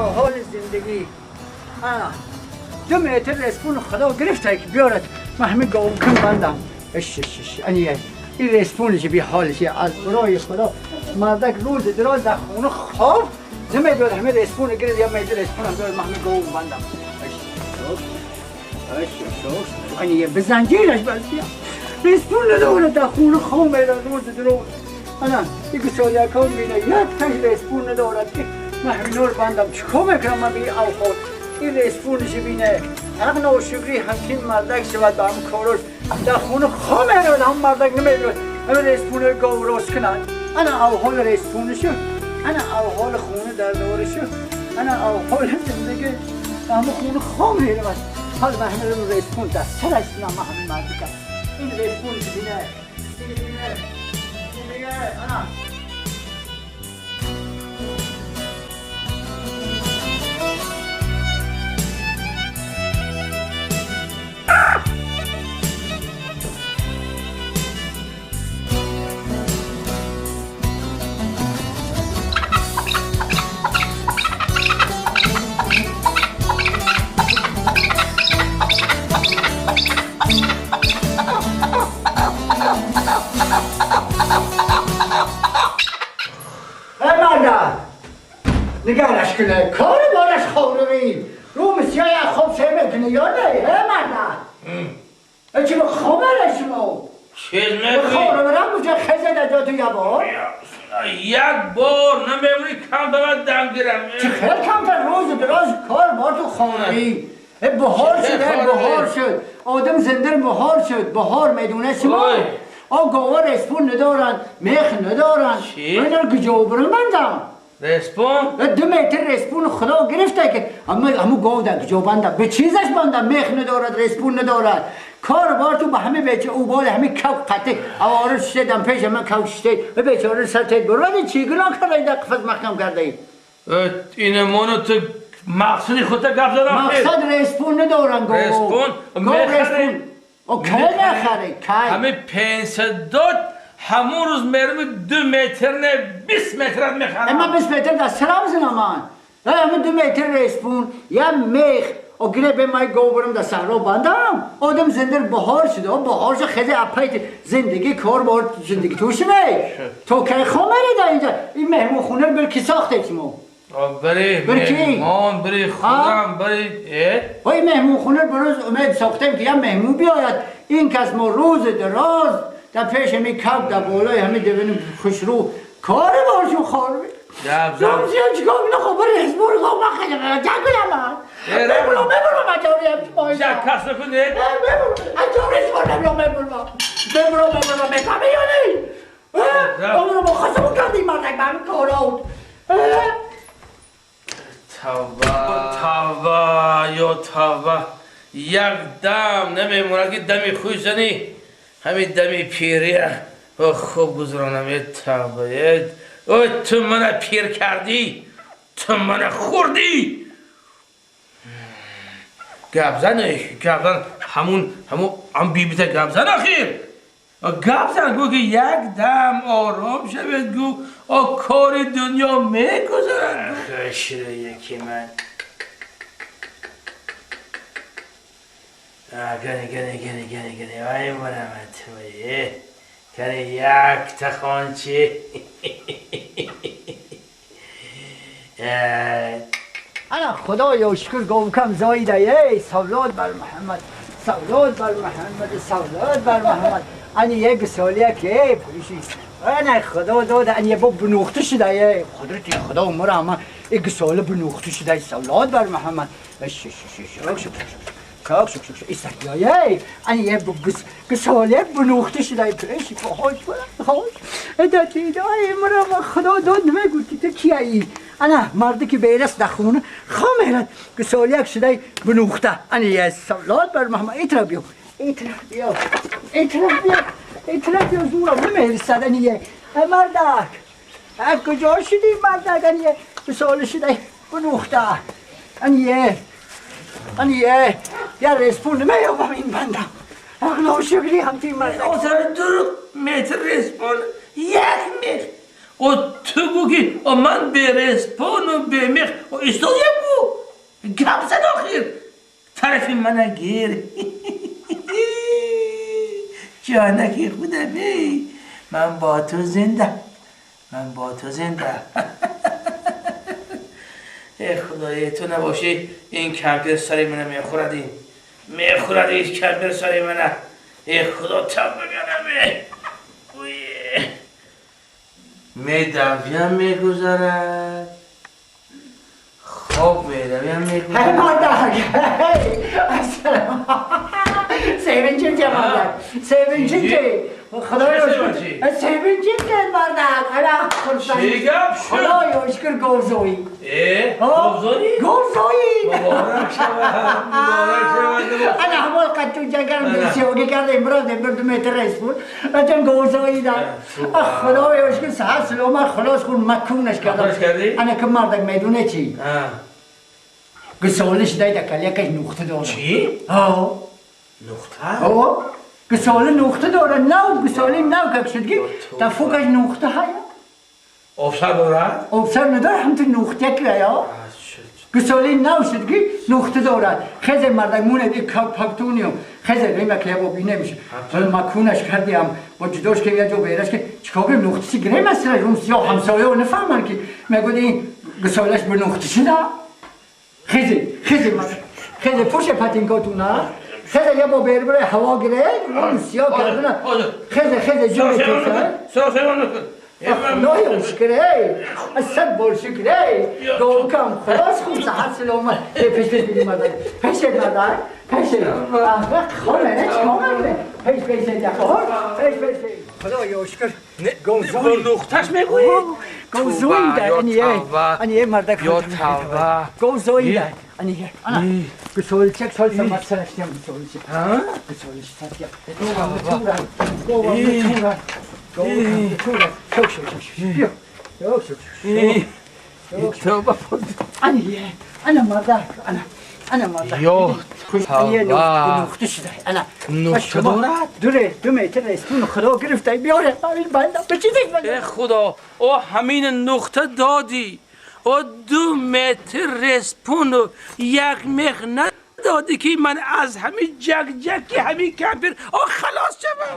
احوال زندگی. 2 متر رسپون خدا گرفته که بیارد من همه گاو کم بندم. اش اش اش انیه این رسپونش بی حالشه از برای خدا مردک روز دراز در خونه خواب نمی بیاد همه رسپون گرفت یا متر رسپون هم بیارد من همه گاو بندم. اش اش اش انیه به زنجیرش بس بیا رسپون نداره در خونه خواب میره روز دراز. انا یک سالیکان بینه یک تش رسپون ندارد که من همینور بندم چیکار میکنم من به این اوقات این رسپونش بینه حق ناشکری همچین مردک شود به هم کاراش در خونه خواه میرود هم مردک نمیرود همه رسپون گاو راست کنند. انا اوحال رسپونشو انا اوحال خونه در دارشو انا اوحال زندگی همه خونه خواه میرود. حال من همه رسپون دست سرش نه من همه مردکم این رسپونش بینه این بینه این بینه انا نگرش کنه کار بارش خورمی رو مسیای خواب سه میکنه یا نه مرده چی به خوابه شما چیز میگویی؟ خوابه برم بجا خزه در جا تو یه بار یک بار نمیمونی کم باید دم گیرم چه خیلی کمتر روز دراز کار بار تو خورمی بهار شد بهار شد آدم زنده بهار شد بهار میدونه شما آ گاوا رسپون ندارن میخ ندارن من رو کجا برم بندم رسپون؟ 2 متر رسپون خدا گرفته که همو گاو در کجا بندم به چیزش بندم میخ ندارد رسپون ندارد کار بار تو به همه بیچه او بال همه کو قطع اواره شده دم پیش من کو شده به بیچاره سر تید برو چی گناه کرده در قفس محکم کرده ای اینه مانو تو مقصودی خودت گفت زدم مقصد رسپون ندارن گاو رسپون؟ میخره او کی نخره کی همه 500 داد همون روز میرم 2 متر نه 20 متر میخرم اما 20 متر در سرم زنم من همه 2 متر رسپون یا میخ و گره به مای گاو برم در صحرا بندم آدم زنده بهار شده بهار شد خیلی اپیت زندگی کار بار زندگی توش نه تو کی خامره در اینجا این مهمون خونه رو بر کی ساخته شما بری مهمان بری خودم بری وای مهمون خونه رو بروز امید ساختیم که یه مهمون بیاید این کس ما روز دراز در پیش همی کب در بالای همه دوینیم خوشرو کار بارشون خارمی زم چیکار می‌کنه خب رزبور گام خیلی جنگل من ببرو ببرو من جوری هم پایین جک کس نکنه ببرو از رزبور نمیام ببرو ببرو ببرو میفهمی یا نه عمرو ما خواستمون کردیم مردک به همین کارا توبه توبه یا توبه یک دم نمیمونه که دمی خوش زنی همین دمی پیریه خوب گذرانم یه توبه اوه تو منو پیر کردی تو منو خوردی گپ زن گپ زن همون هم بی بیتا گپ زن آخیر گپ زن گو که یک دم آرام شود گو آ کار دنیا میگذرد خوشره یکی من گنه گنه گنه گنه گنه آی مرمت تویه کنه یک تخانچه انا خدایا شکر گاو کم زاییده ای سولاد بر محمد سولاد بر محمد سولاد بر محمد انا یک سالیه که پولیسی انا خدا داده انا با بنوخته شده ای قدرت خدا مرا من یک ساله بنوخته شده سولاد بر محمد ش ش ش ش ش ش ش ایستایی انا یه گساله بنوخته شده پیش خواهش خواهش دادی دای مرا خدا داد نمیگو تو کیایی انا مردی که بیرس در خونه خامرت گساله شده بنوخته انا یه سولاد بر محمد ایترا بیا ایترا بیا ایترا بیا ایترا بیا زورم نمیرسد انا یه مردک از کجا شدی مردک انا یه گساله شده بنوخته انا یه انا یه یا رسپون نمیابم این بندم اغلا شکری هم تیم مردک آثار 2 متر رسپون 1 متر او تو گو که او من به رسپون و به مخ او استادیم گو گپ زد آخر طرف من گیر جانک خودم ای من با تو زنده من با تو زنده ای خدای تو نباشی این کمپیر سری منه میخورد این میخورد این کمپیر سری منه ای خدا تب بگنم میدویم میگذرد خواب میدویم میگذرد مادر سیونچی چه مادر سیونچی چه خدای شکر سیونچی چه مادر الا چی گپ شد خدای شکر گوزویی گوزویی گوزویی مبارک شود مبارک شود انا همون قطو جگرم بسیاری کردیم برادم بردم متر رئیس بود رفتم گوزویی دار خدای شکر صحت سلامت خلاص کن مکونش کردم انا که مردک میدونه چی گسالش دایده کل یکش نقطه داره چی؟ ها نقطه؟ ها گساله نقطه داره نو گساله نو که شد که تا فوقش نقطه های آبسر دارد؟ آبسر نداره همتون نقطه که یا گساله نو شد که نقطه دارد خیلی مردک مونه دی پاکتونیو خیلی ریمه که با بینه میشه مکونش کردیم با جداش که یه جا بیرش که چیکار کنیم نقطه چی گریم از سرش اون سیاه همسایه و نفهمن که میگه این گسالش به نقطه شده خیلی خیلی خیلی پوش پتینکاتونه خیلی یه با بیر بره هوا گرفت اون سیاه کردن خیلی خیلی جور کردن سر نکن خدای شکر از صد بار شکر گوکم خلاص خوب صحت سلامت پیش پیش بیدیم مردک پیش مردک پیش خانه نه چیکار میکنه پیش پیش پیش پیش خدای شکر گوزوی نقطهش میگویی گوزوی ده انیه مردک یا توبه گوزوی ده انیه انا گسول چک سال سمت سرشتیم گسول چک ها گسول چک گوزوی انا مردک انا مردک یا توبه نقطه شده انا نقطه دارد دوره دو متر رسپون خدا گرفته بیاره همین بنده به چی ای خدا او همین نقطه دادی او 2 متر رسپون و یک مخ ندادی که من از همین جک جکی همین کمپیر او خلاص شدم.